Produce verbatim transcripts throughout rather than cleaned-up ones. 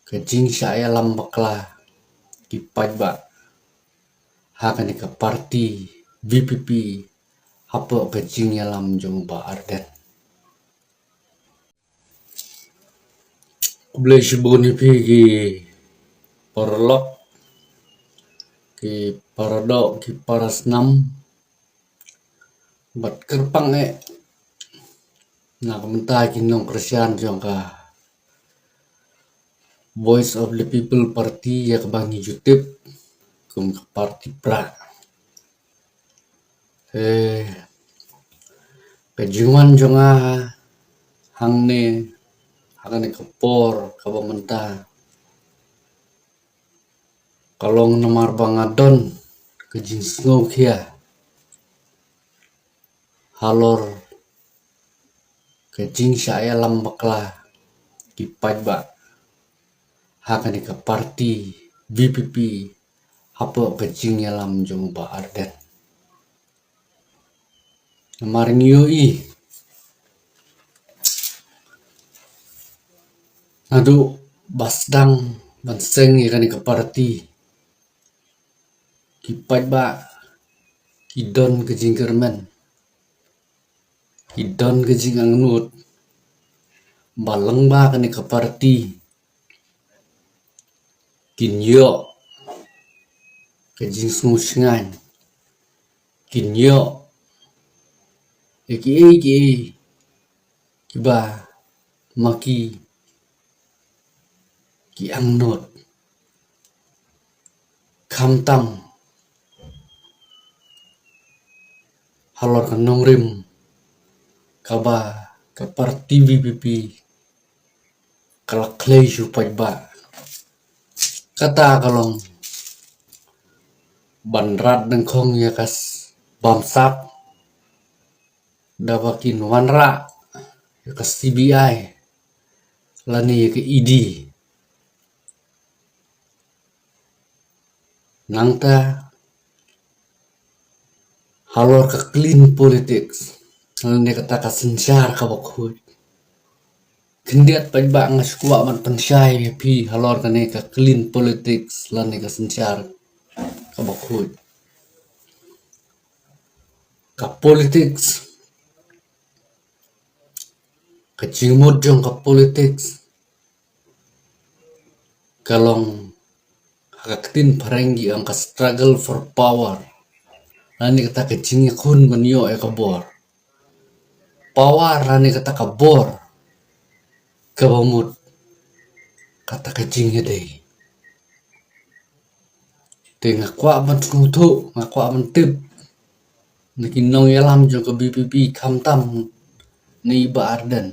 ka jingshah ïalam bakla ki paidbah ha kane ka party V P P hapoh ka jingïalam jong u Bah Ardent. Khublei shibun ïa phi ki paralok, ki paradoh, ki parasnam, bad kyrpang eh na ka bynta ki nongkyrshan jong ka Voice of the People Party, ïa kaba ngi ju tip kum ka party prah. Eh, ka jingwan jong nga hangne ha kane ka por kaba mynta ka long namar ba nga don ka jingsngewkhia halor ka jingshah ïalam bakla ki paidbah ha kane ka party V P P hapoh ka jingïalam jong u Bah Ardent. Namar ngi ïohi naduh ba sdang ban seng ïa kane ka party, ki paidbah ki don ka jingkyrmen, ki don ka jingangnud ba lyngba kane ka party kin ïoh ka jingsngewshngaiñ, kin ïoh ïa kiei kiei kiba ma ki ki angnud, khamtam halor ka nongrim kaba ka party V P P ka la khlei sha u paidbah. Kata ka long ban rat dyngkhong ïa ka bamsap da ba kin wanrah ïa ka C B I lane ïa ka E D. Nangta halor ka clean politics lane kata ka synshar kaba khuid, khyndiat paidbah nga sngewkwah ban pynshai ïa phi halor kane ka clean politics lane ka synshar kaba khuid. Ka politics, ka jingmut jong ka politics ka long, ha ka ktien phareng ki ong ka struggle for power, lane kata ka jingïakhun ban ïoh ïa ka bor. Power lane kata ka bor kaba mut, kata ka jingïadei. Te nga kwah ban sngewthuh, nga kwah ban tip na ki nongïalam jong ka V P P, khamtam na i Bah Ardent,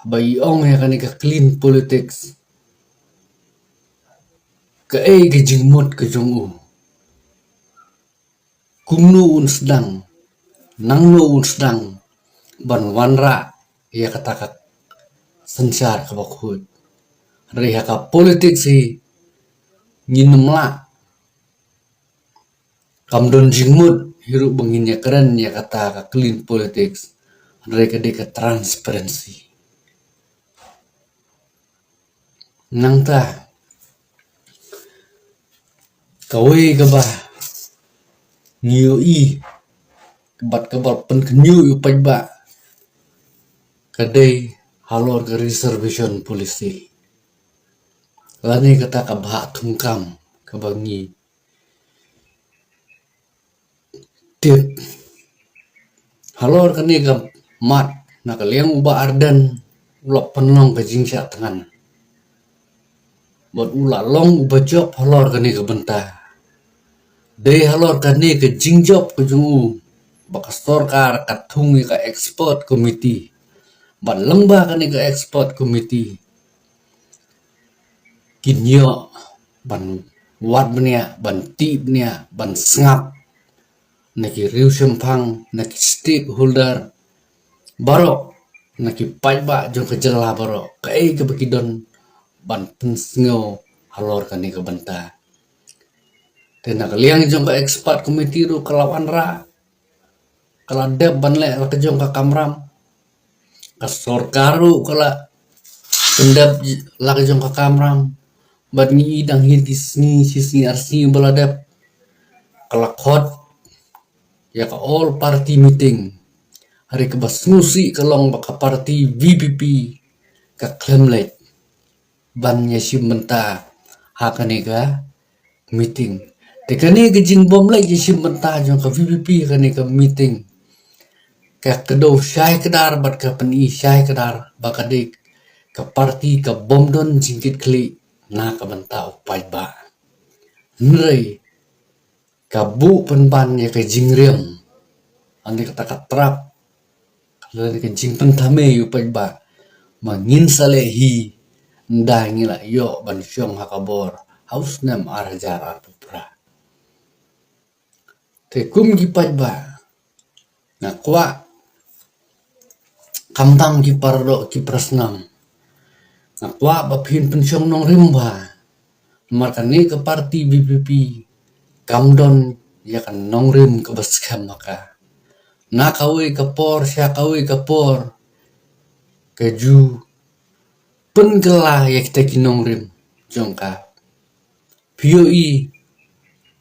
haba i ong ïa kane ka clean politics, kaei ka jingmut ka jong u? Kumno un sdang, nangno un sdang ban wanrah ïa kata ka synshar kaba khuid? Hynrei ha ka politics hi ngin ym lah, kam don jingmut hi ruh ba ngin ïakren ïa kata ka clean politics, hynrei ka dei ka transparency. Nangta kawei kaba ngi ïohi bad kaba pynkhynñiuh ïa u paidbah ka dei halor ka reservation policy, lane kata ka bhah thungkam kaba ngi tip. Halor kane ka mat, na ka liang u Bah Ardent u la pynlong ka jingshah thngan bad u la long uba jop halor kane ka bynta. Dei halor kane ka jingjop ka jong u ba ka sorkar ka thung ïa ka expert committee, bad lyngba kane ka expert committee kin ïoh ban wad bniah, ban tih bniah, ban sngap na ki riewshemphang, na ki stakeholder baroh, na ki paidbah jong ka jylla baroh, kaei kaba ki don ban pynsngew halor kane ka bynta. Te na ka liang jong ka expert committee ruh ka la wanrah, ka la dep ban leh la ka jong ka kamram. Ka sorkar ruh ka la pyndep la ka jong ka kamram, bad ngi i dang hi ki sngi, shi sngi ar sngi ba la dep, ka la khot ïa ka all party meeting. Hynrei kaba sngewsih ka long ba ka party V P P ka khlem leit ban ïashim bynta ha kane ka meeting. Te kane ka jingbym leit ïashim bynta jong ka V P P ha kane ka meeting, ka kdew shai kdar bad ka pyni shai kdar ba ka dei ka party kabym don jingkitkhlieh na ka bynta u paidbah. Hynrei ka buh pynban ïa ka jingriam, lane kata ka trap, lane ka jingpynthame ïa u paidbah, ma ngin sa leh hi, ynda ngi la ïoh ban shong ha ka bor ha u snem ar hajar arphew phra. Te kum ki paidbah, nga kwah, khamtam ki paradoh ki parasnam, nga kwah ba phin pynshong nongrim bha. Namar kane ka party V P P kam don ïa ka nongrim kaba skhem ha ka. Na kawei ka por sha kawei ka por, ka ju pynkylla ïa kita ki nongrim jong ka. Phi ïohi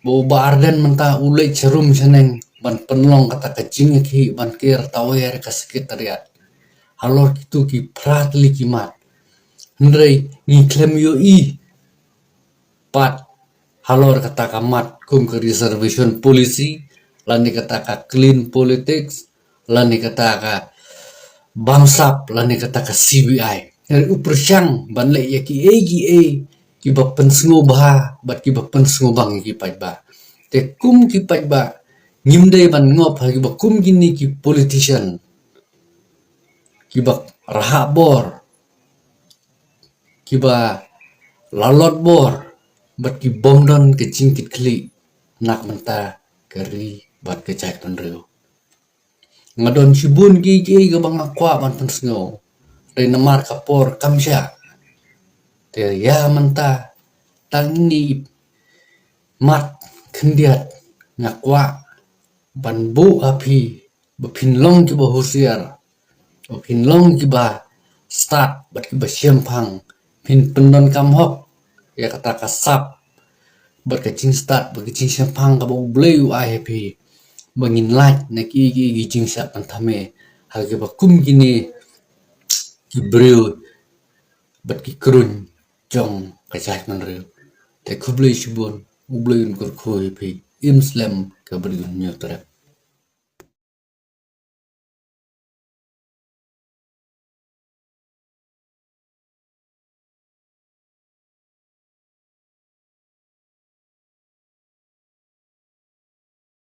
ba u Bah Ardent mynta u leit sharum shaneng ban pynlong kata ka jingïakhih ban ker tawiar ka secretariat halor kitu ki phra tylli ki mat. Hynrei ngi khlem ïohi pat halor kata ka mat kum ka reservation policy, lane kata ka clean politics, lane kata ka bamsap, lane kata ka C B I. Hynrei u pyrshang ban leh ïa kiei kiei kiba pynsngewbha bad kiba pynsngewbang ïa ki paidbah. Te kum ki paidbah, ngim dei ban ngop ha kiba kum kine ki politician kiba rhah bor, kiba lalot bor, bad kibym don ka jingkitkhlieh na ka bynta ka ri bad ka jaitbynriew. Nga don shibun kiei kiei kaba nga kwah ban pynsngew, hynrei namar ka por kam shah. Te ïa mynta, tang ine i mat khyndiat nga kwah ban buh ha phi ba phin long kiba husiar, ba phin long kiba stad bad kiba shemphang, phin pyndonkam hok ïa kata ka sap bad ka jingstad bad ka jingshemphang kaba U Blei u ai ha phi, ba ngin lait na kiei kiei ki jingshah pynthame ha kiba kum kine ki briew bad ki kruiñ jong ka jaitbynriew. Te khublei shibun, U Blei un kyrkhu ïa phi. Im slem, ka briew un ñiewtrep.